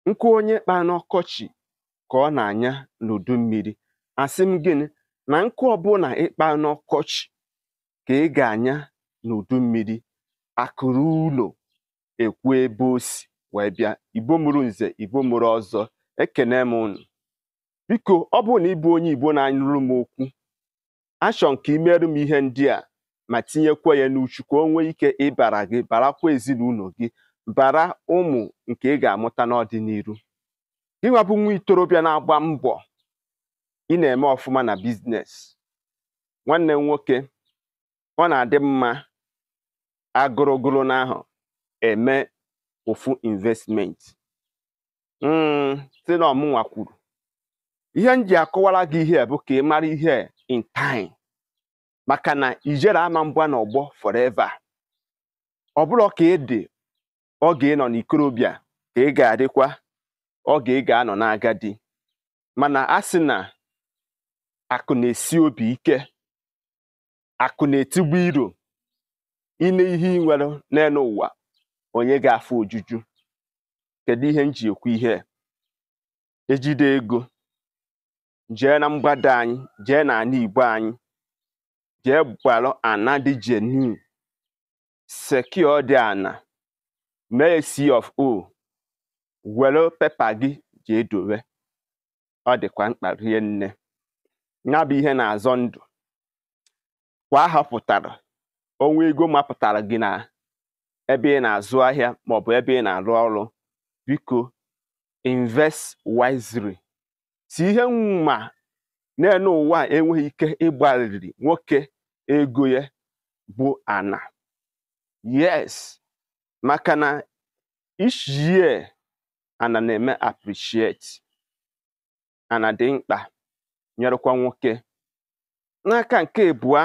Nkụ onye kpaa n'ọkọchị ka ọ na-anya n'udu mmiri. Asị m gịnị? Na nkụ ọbụla ịkpa n'ọkọchị ka ị ga-anya n'udu mmiri. Akụ ruo ụlọ, ekwu ebe o si wee bịa. Igbo mụrụ nze, Igbo mụrụ ọzọ, ekene m unu. Biko, ọ bụrụ na ị bụ onye Igbo na-anụrụ m okwu, achọ m ka ị merụ m ihe ndị a ma tinyekwa ya n'uchu ka o nwee ike ịbara gị, barakwa ezinụlọ gị, bara ụmụ nke ị ga-amụta n'ọdịnihu. Gị nwa bụ nwa itorobịa na-agba mbọ, ị na-eme ọfụma na business, nwanne m nwoke, ọ na-adị mma agụrụgụrụ n'ahụ eme ofu investment. Si na ọmụnwa kwuru ihe m ji akọwara gị ihe bụ ka ị mara ihe in time, maka na ijere ama mgba n'ọgbọ forever. Ọ bụrụ ka ị dị oge ị nọ n'ikorobịa ka ị ga-adịkwa oge ị ga-anọ n'agadi. Mana a sị na akụ na-esi obi ike, akụ na-etigbu iro. Ine ihe ị nwere n'elu ụwa, onye ga-afụ ojuju. Kedu ihe m ji ekwu ihe? Ejide ego, jee na mgbada anyị, jee n'ala Igbo anyị, jee gbalụ ana dị genuine, secure dị ana, mee C of O, were paper gị jee dowe. Ọ dịkwa mkpa rie nne. Ya bụ ihe na-azọ ndụ. Kwa aha pụtara onwe ego mapụtara gị na ebe ị na-azụ ahịa maọbụ ebe ị na-arụ ọrụ, biko invest wisely. Si ihe mma n'elu ụwa enweghị ike ịgbalịrị nwoke ego ya bụ ana. Yes, maka na each year ana na-eme appreciate. Ana dị mkpa nyerekwa nwoke. N'aka nke ịbụa,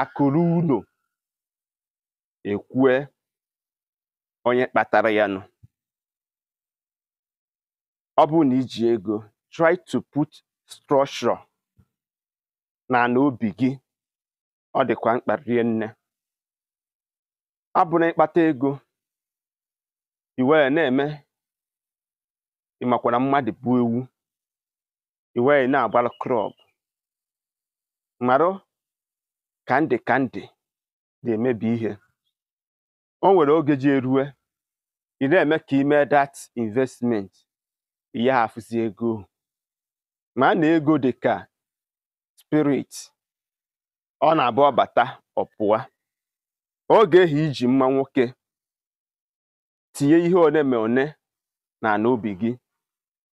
akụrụ ụlọ ekwue onye kpatara ya nụ. Ọ bụrụ na iji ego, try to put structure n'ala obi gị. Ọ dịkwa mkpa rie nne. Ọ bụrụ na ịkpata ego, i wee na-eme ị makwara mmadụ bụ ewu, i wee na-agbara club, marụ ka ndị na-emebi ihe. O nwere oge ji erue ị na-eme ka ime that investment, ya afụzi ego. Ma na ego dị ka spirit, ọ na-abụ ọ bata ọ pụọ. Oge ehi iji mma nwoke, tinye ihe one ma one na ana obi gị.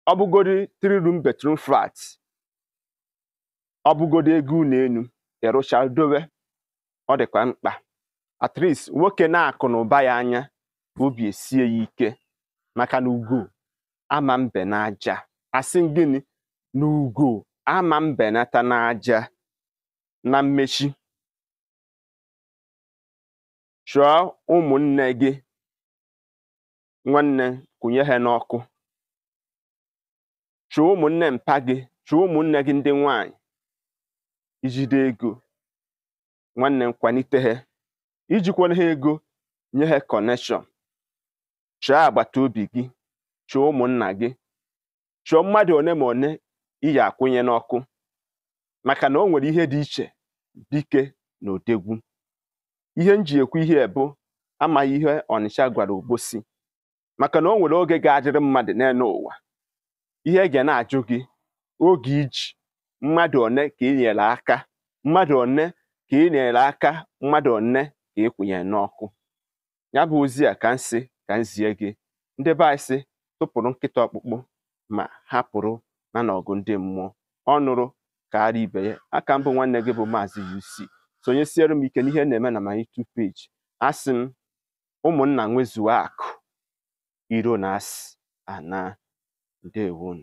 Ọ bụgodi 3 room bedroom flat, ọ bụgodi ego ụlọ enu ịrụcha dowe, ọ dịkwa mkpa. At least nwoke na-akụ na ụba ya anya, obi esie ya ike, maka na ugo ama mbe n'aja. Asị gịnị? Na ugo ama mbenata n'aja. Na mmechi, chọọ ụmụnne gị nwanne, kwụnye ha n'ọkụ. Chọọ ụmụnne mpa gị, chọọ ụmụnne gị ndị nwanyị. Ijide ego nwanne m, kwalite ha. Ijikwana ha ego, nye ha connection. Chọọ agbata obi gị, chọọ ụmụnna gị, chọọ mmadụ one ma one ị ga-akwụnye n'ọkụ, maka na o nwere ihe dị iche dike na odegwu. Ihe m ji ekwu ihe bụ amaghị ihe Ọnịcha gwara Obosi, maka na o nwere oge ga-adịrị mmadụ n'elu ụwa. Ihe ga na-ajụ gị oge iji mmadụ one ka ị nyere aka, mmadụ one ka ị nyere aka, mmadụ one ka ị kwụnyere n'ọkụ. Ya bụ ozi a ka m sị ka m zie gị. Ndị be anyị sị tụpụrụ nkịta ọkpụkpụ ma hapụrụ na n'ọgụ ndị mmụọ. Ọ nụrụ ka ara ibe ya. Aka mbụ nwanne gị bụ Maazị UC. Sonyesiere m ike n'ihe na-eme na my YouTube page. Asị m ụmụnna nwezuo akụ iro na asị ana. Ndewonu.